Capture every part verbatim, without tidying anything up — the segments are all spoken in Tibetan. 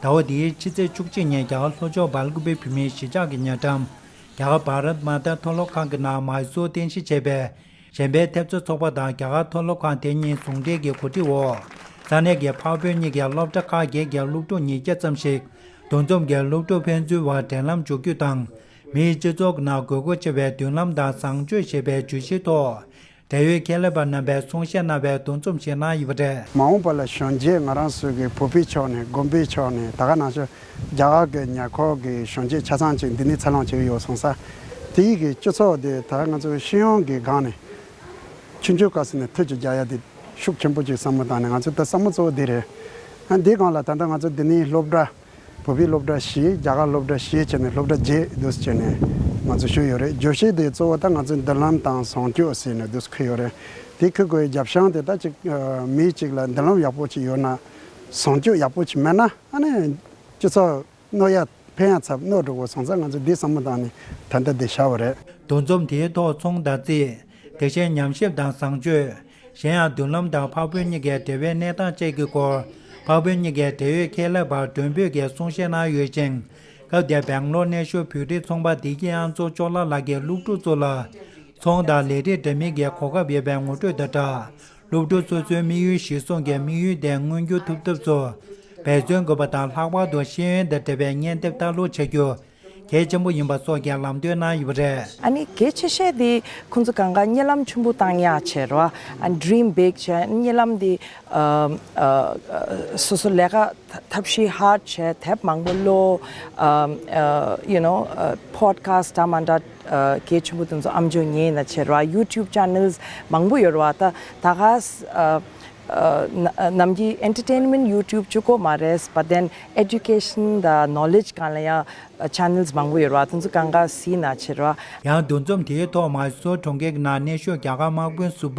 ཟླ་བ་འདིའི་ཕྱི་ཚེས་བཅུ་གཅིག་ཉིན་རྒྱ་གར་ལྷོ་ཕྱོགས་སྦེལ་ཀུ་པེ་བོད་མིའི་གཞིས་ཆགས་ཀྱི་ཉེ་འགྲམ། རྒྱ་གར་བྷ་རད་མ་ཏཱ་མཐོ་སློབ་ཁང་གི་ནང་མཱི་སུར་རྟེན་གཞི་བྱས་པའི་གཞན་ཕན་ཐེབས་རྩ་ཚོགས་པ་དང་རྒྱ་གར་མཐོ་སློབ་ཁང་དེ་གཉིས་ཟུང་འབྲེལ་གྱི་གོ་སྒྲིག་འོག་ས་གནས་ཀྱི་འཕགས་བོད་གཉིས་ཀྱི་སློབ་གྲྭ་ཁག་བརྒྱད་ཀྱི་སློབ་ཕྲུག་ཉིས་བརྒྱ་ཙམ་ཞིག་འདུ་འཛོམས་ཀྱི་སློབ་ཕྲུག་ཕན་ཚུན་བར་འབྲེལ་ལམ་འཇོག་རྒྱུ་དང་། མིའི་སྤྱི་ཚོགས་ཀྱི་ནང་དགོས་མཁོ་ཆེ་བའི་མདུན་ལམ་དང་བཟང་སྤྱོད་ཞེས་པའི་བརྗོད་གཞིའི་ཐོག་འབྲེལ་ཡོད་ཁྱད་ལས་པ་རྣམ་པས་གསུང་བཤད་གནང་བའི་འདུ་འཛོམས་ཤིག་གནང་ཡོད་པ་རེད། མ་འོངས་པ་ལ་གཞོན་སྐྱེས་ང་རང་ཚོ་གི་བོད་པའི་ཕྱོགས་ནས་དགོན་པའི་ཕྱོགས་ནས་ད་ག་ནང་བཞིན་རྒྱ་གར་གྱི་ཉེ་འཁོར་གྱི་གཞོན་སྐྱེས་ཆ་ཚང་ཅིག་འདི་ནས་འཚར་ལོངས་བྱེད་ཀྱི་ཡོད་སོང་ཙང་། དེ་ཡི་གི་སྤྱི་ཚོགས་དེ་ད་ང་ཚོ་ཤེས་ཡོན་གྱི་སྒང་ནས་ཆུང་ཆུང་སྐབས་སུ་ནས་ཐུགས་ཀྱི་རྒྱ་ཡ་དེ་ཤུགས་ཆེན་པོ་ཅིག་བསམ་བློ་བཏང་ནས། ང་ཚོ་ད་བསམ་བློ་གཙོ་བོ་དེ་རེད། ཨ་འདིའི་སྒང་ལ་ད་ལྟ་ང་ཚོ་འདི་ནས་སློབ་གྲྭ། བོད་པའི་སློབ་གྲྭ་བཞི། རྒྱ་གར་སློབ་གྲྭ་བཞི་བྱས་ནས་སློབ་གྲྭ་བརྒྱད་འདུག་སེ་བྱས་ནས་ང་ཚོ་ཞུས་ཡོད་རེད། བརྗོད་གཞི་དེ་གཙོ་བོ་ད་ང་ཚོའི་མདུན་ལམ་དང་བཟང་སྤྱོད་ཟེར་ནས་འདུག་སེ་འཁོད་ཡོད་རེད། དེ་འཁོད་དགོས་རྒྱབ་ཤང་དེ་ད་ཅིག་མི་གཅིག་ལ་མདུན་ལམ་ཡག་པོ་ཅིག་ཡོད་ན། བཟང་སྤྱོད་ཡག་པོ་ཅིག་མེད་ན་ཨ་ནི་སྤྱི་ཚོགས་གནོད་ཡ་ཕན་ཡ་ཚབ་གནོད་འགྲོ་གི་སོང་ཙང་། ང་ཚོ་འདི་བསམ་བློ་བཏང་ནས་ད་ལྟ་འདི་བཞག་པ་རེད། འདུ་འཛོམས་དེའི་ཐོག་ཚོང་དང་རྩིས། དེ་བཞིན་ཉམས་ཞིབ་དང་བཟང་སྤྱོད། གཞན་ཡང་མདུན་ལམ་དང་འཕགས་བོད་གཉིས་ཀའི་འབྲེལ་བའི་གནས་སྟངས་བཅས་ཀྱི་སྐོར། འཕགས་བོད་གཉིས་ཀའི་འབྲེལ་ཡོད་ཁྱད་ལས་པ་མགྲོན་འབོད་ཀྱིས་གསུང་བཤད་གནང་ཡོད་ཅིང་། སྐབས་དེར་སྦེང་ལོར་གནས་བཞུགས་བོད་རིགས་ཚོང་པ་བདེ་སྐྱིད་དབྱངས་འཚོ་ཅོག་ལ་ལགས་ཀྱིས་སློབ་ཕྲུག་ཚོ་ལ་ཚོང་དང་ལས་རིགས་འདྲ་མིན་གྱི་གོ་སྐབས་ཡོད་པའི་ངོ་སྤྲོད་དང་སྦྲགས། སློབ་ཕྲུག་སོ་སོའི་དམིགས་ཡུལ་གཞིར་བཟུང་གིས་དམིགས་ཡུལ་དེ་མངོན་འགྱུར་ཐུབ་ཐབས་སུ་འབད་བརྩོན་དགོས་པ་དང་། ལྷག་པར་དུ་ཤེས་ཡོན་དང་འབྲེལ་བའི་བརྙན་དེབ་ལྟ་ཀློག་བྱ་རྒྱུ་གལ་ཆེན་པོ་ཡིན་པ་སོགས་ཀྱི་ལམ་སྟོན་གནང་ཡོད་པ་རེད། ཨ་ནི་གལ་ཆེ་ཤོས་དེ་ཁོང་ཚོ་གང་ག་གཉིད་ལམ་ཆེན་པོ་བཏང་ཡག་བྱེད་རོགས། ཨ་ནི་dream big བྱས། གཉིད་ལམ་དེ་ཨ་ཨ་སོ་སོ་ལས་ཀ་ཐབས་ཤེས་hard བྱས། དེབ་མང་པོ་ཀློག་ཨ་ཨ་you know ཨ་podcast འདྲ་མི་འདྲ་ཨ་གལ་ཆེན་པོ་དེ་ཚོ་ཨམ་ཅོག་ཉན་ན་བྱེད་རོགས། YouTube channels མང་པོ་ཡོད་རོགས། ད་ད་ག་ཨ་ན་ནམ་གྱི་entertainment YouTube གཅིག་པོ་མ་རེད། But then education དང་knowledge སྒང་ལ་ཡང་channels མང་པོ་ཡོད་རེད་བ། དེ་ཚོ་གང་ག་གཟིགས་ན་བྱེད་རེད་བ། ཡང་འདུ་འཛོམས་དེའི་ཐོག་མཱི་སུར་གྲོང་ཁྱེར་གྱི་ནང་གནས་བཞུགས་རྒྱ་གར་དམག་དཔོན་ཟུར་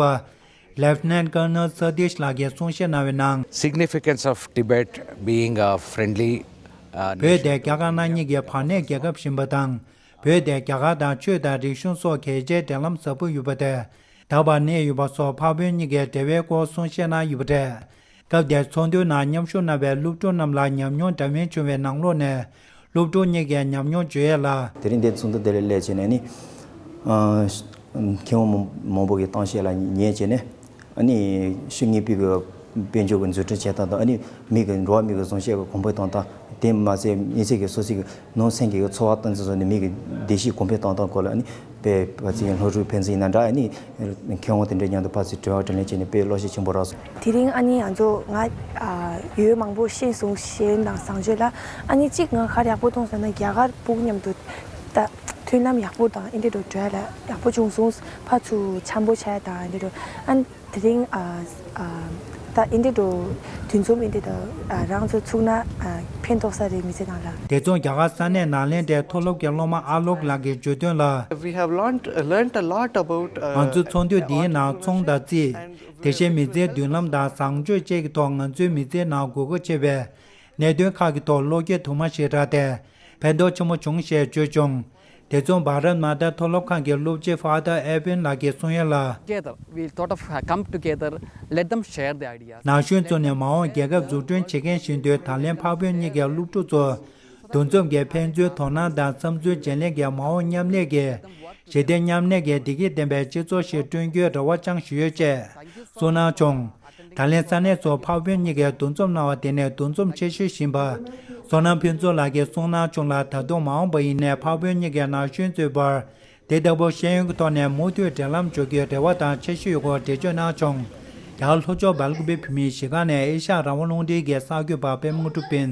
པ་Lieutenant Colonel Satish ལགས་ཀྱིས་གསུང་བཤད་གནང་བའི་ནང་། Significance of Tibet being a friendly, uh, བོད་དེ་རྒྱ་དཀར་ནག་གཉིས་ཀྱི་བར་གནས་རྒྱལ་ཁབ་ཡིན་པ་དང་། བོད་དེ་རྒྱ་གར་དང་ཆོས་དང་རིག་གཞུང་སོགས་གལ་ཆེའི་འབྲེལ་ལམ་ཟབ་པོ་ཡོད་པ་དེ་ད་བར་གནས་ཡོད་པ་སོགས་འཕགས་བོད་གཉིས་ཀའི་འབྲེལ་བའི་སྐོར་གསུང་བཤད་གནང་ཡོད་པ་རེད། སྐབས་དེར་ཚོགས་འདུའི་ནང་མཉམ་ཞུགས་གནང་བའི་སློབ་ཕྲུག་རྣམས་ལ་ཉམས་མྱོང་འདྲ་མིན་བྱུང་བའི་ནང་ལོགས་ནས། སློབ་ཕྲུག་གཉིས་ཀའི་ཉམས་མྱོང་བརྗོད་ཡས་ལ། དེ་རིང་འདིར་ཚོགས་འདུ་དེ་ལ་སླེབས་བྱས་ནས་ནི། ཨ་མཁས་དབང་མང་པོ་གི་གཏམ་བཤད་ལ་ཉན་བྱས་ནས། ཨ་ནི་ཕྱི་དངོས་པོའི་གི་དཔལ་འབྱོར་གྱི་འཛུགས་སྐྲུན་བྱེད་སྟངས་དང་། ཨ་ནི་མི་གི་འགྲོ་བ་མི་གི་གཟུགས་བྱད་ཀྱི་གོང་འཕེལ་གཏོང་སྟངས། དེ་མ་ཟད་མི་ཚེ་གི་སོ་སོའི་གི་ནང་སེམས་ཀྱི་འཚོ་བ་སྟངས་འཛིན་སོགས་ནས་མི་གི་བདེ་སྐྱིད་གོང་འཕེལ་གཏོང་སྟངས་སྐོར་ལ། ཨ་ནི་དཔེ་ཕལ་ཆེར་སློབ་ཕྲུག་ཕན་ཚུན་ཡིན་ན་འདྲ། ཨ་ནི་མཁས་དབང་དེ་འདྲ་མཉམ་དུ་ཕར་ཚུར་དྲི་བ་དྲིས་ལན་བྱས་ནས་དཔེ་བློ་ཤེད་ཆེན་པོ་རག་སོང་། དེ་རིང་ཨ་ནི་ང་ཚོ་ང་ཨ་ཡོད་མང་པོ་ཤེས་སོང་། ཤེས་ཡོན་དང་བཟང་སྤྱོད་ལ། ཨ་ནི་གཅིག་ང་ག་རེ་ཡག་པོ་མཐོང་སོང་ན། རྒྱ་གར་ཕྲུ་གུ་མཉམ་དུ་ད་མཐུན་ལམ་ཡག་པོ་དང་ཨེ་འདྲ་འགྲོ་གྲོལ་ལ་ཡག་པོ་བྱུང་སོང་། ཕར་ཚུར་འཆམ་པོ་བྱས་དང་ཨེ་འདྲ་འགྲོ། ཨ་ནི་དེ་རིང་ཨ་ཨ་ད་ཨེ་འདྲ་འགྲོ་འདུ་འཛོམས་ཨེ་འདྲ་ད་ཨ་རང་ཚོ་ཚུགས་ན་ཨ་ཕན་ཐོགས་ས་རེད། མི་ཚེ་ནང་ལ། དེ་མཚུངས་རྒྱ་གར་ས་གནས་ནཱ་ལེནྡྲའི་མཐོ་སློབ་ཀྱི་སློབ་མ་ཨ་ལོག་ལགས་ཀྱིས་བརྗོད་དོན་ལ། We have learnt, learnt a lot about, uh, ང་ཚོའི་ཚོགས་འདུ་འདིའི་ནང་ཚོང་དང་རྩིས། དེ་བཞིན་མི་ཚེའི་མདུན་ལམ་དང་བཟང་སྤྱོད་བཅས་ཀྱི་ཐོག་ང་ཚོའི་མི་ཚེའི་ནང་དགོས་མཁོ་ཆེ་བའི་གནད་དོན་ཁག་གི་ཐོག་བློ་སྐྱེད་དུ་མ་ཞིག་རག་སྟེ་ཕན་ཐོགས་ཆེན་པོ་བྱུང་ཞེས་བརྗོད་བྱུང་། དེ་མཚུངས་བྷ་རད་མ་ཏཱ་མཐོ་སློབ་ཁང་གི་སློབ་སྤྱི་Father Edwin ལགས་ཀྱིས་གསུང་ཡ་ལ། Together, we thought of, uh, come together, let them share the ideas. ན་གཞོན་ཚོ་ནི་མ་འོངས་རྒྱལ་ཁབ་འཛུགས་སྐྲུན་བྱེད་མཁན་བཞིན་དུ། ད་ལན་འཕགས་བོད་གཉིས་ཀའི་སློབ་ཕྲུག་ཚོ་འདུ་འཛོམས་ཀྱིས་ཕན་ཚུན་དོ་སྣང་དང་བསམ་ཚུལ་བརྗེ་ལེན་གྱིས་མ་འོངས་མཉམ་ལས་ཀྱི་ཞི་བདེ་མཉམ་གནས་ཀྱི་བདེ་སྐྱིད་ལྡན་པའི་སྤྱི་ཚོགས་ཤིག་བསྐྲུན་རྒྱུའི་རེ་བ་བཅངས་བཞིན་ཡོད་ཅེས་གསུངས་གནང་བྱུང་། ད་ལན་ས་གནས་སུ་འཕགས་བོད་གཉིས་ཀས་འདུ་འཛོམས་གནང་བ་དེ་ནི་འདུ་འཛོམས་ཆེ་ཤོས་ཡིན་པ། བསོད་ནམས་ཕུན་ཚོགས་ལགས་ཀྱིས་གསུངས་གནང་བྱུང་ལ། ད་དུང་མ་འོངས་པ་ཡིན་ནའི་འཕགས་བོད་གཉིས་ཀའི་ན་གཞོན་ཚོའི་བར་དེ་ལྟ་བུ་ཤེས་ཡོན་གྱི་ཐོག་ནས་མུ་མཐུད་འབྲེལ་ལམ་འཇོག་རྒྱུའི་རེ་བ་དང་འཆར་གཞི་ཡོད་སྐོར་འགྲེལ་བརྗོད་གནང་བྱུང་། རྒྱ་གར་ལྷོ་ཕྱོགས་སྦེལ་ཀུ་པེ་བོད་མིའི་གཞིས་ཁང་ནས་ཨེ་ཤ་ཡ་རང་དབང་རླུང་འཕྲིན་གྱི་གསར་འགོད་པ་པད་མ་དངོས་གྲུབ་ཡིན།